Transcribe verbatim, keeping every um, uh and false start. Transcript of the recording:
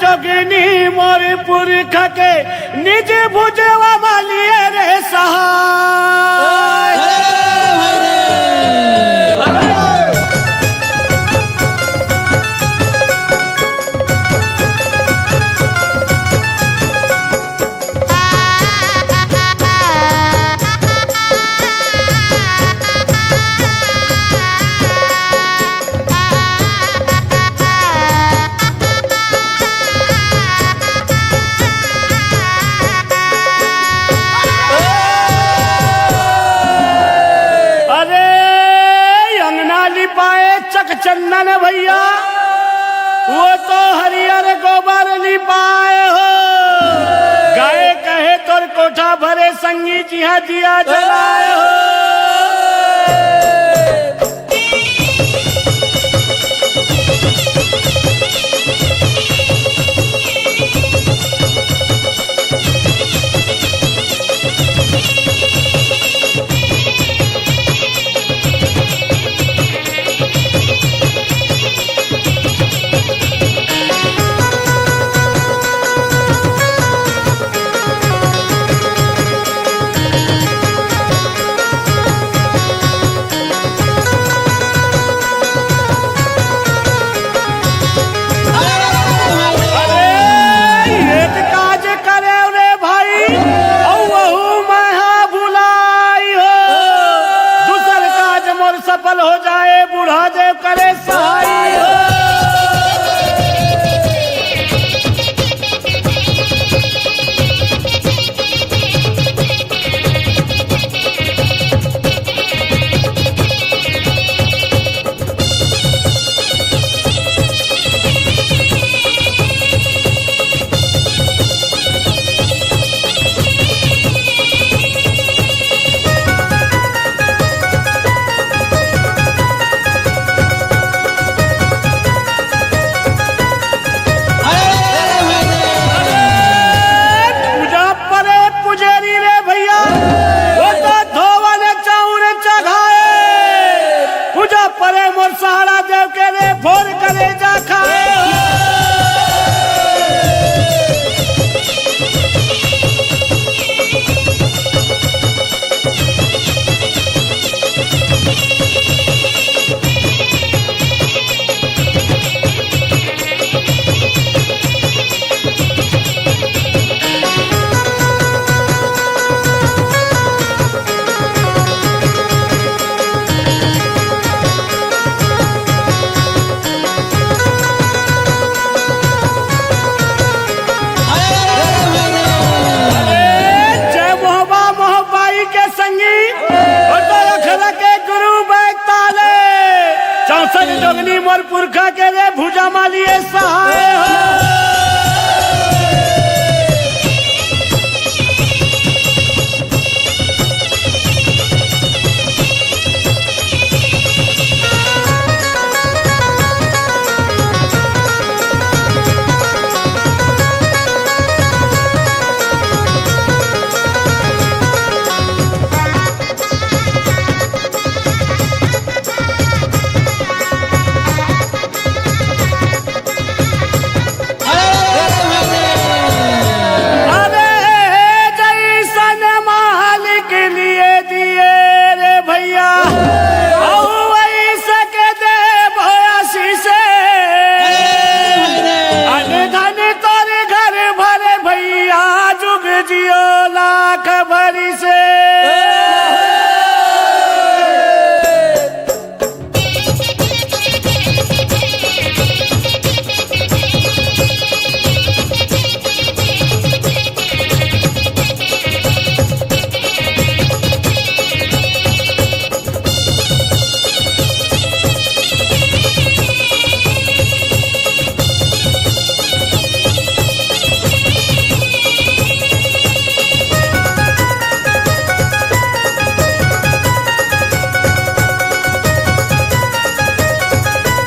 अग्नि मोर पुरख के निज भुजवा मालिए रे सहाय। अरे अंगना लिपाए चकचंदन भैया, वो तो हरियर गोबर लिपाए हो। गाय कहे तोर कोठा भरे संगी जिहाँ दिया जलाए हो। अरे, एक काज करे रे भाई, अउ वहू मैं हा भुलाई हो। दूसर काज मोर सफल हो जाए, बूढ़ा देव करे सहाय हो। पूजा परे पुजेरी रे भैया, वो तो धोवन चाउर चढ़ाए। पूजा परे मोर सहारा देव के रे, फोर करे जा खाए। अरे जय मोहबा मोहबाई के संगी, ओ तो अखरा के गुरु बैताले। चौसठ जोगनी मोर पुरखा के रे भुजा मालिए सहाय हो। अरे जैसन मालिक लिए दिए रे भैया, अउ वैसे के देबो आशीष। अन धन तोर घर भरे भैया, जुग जियो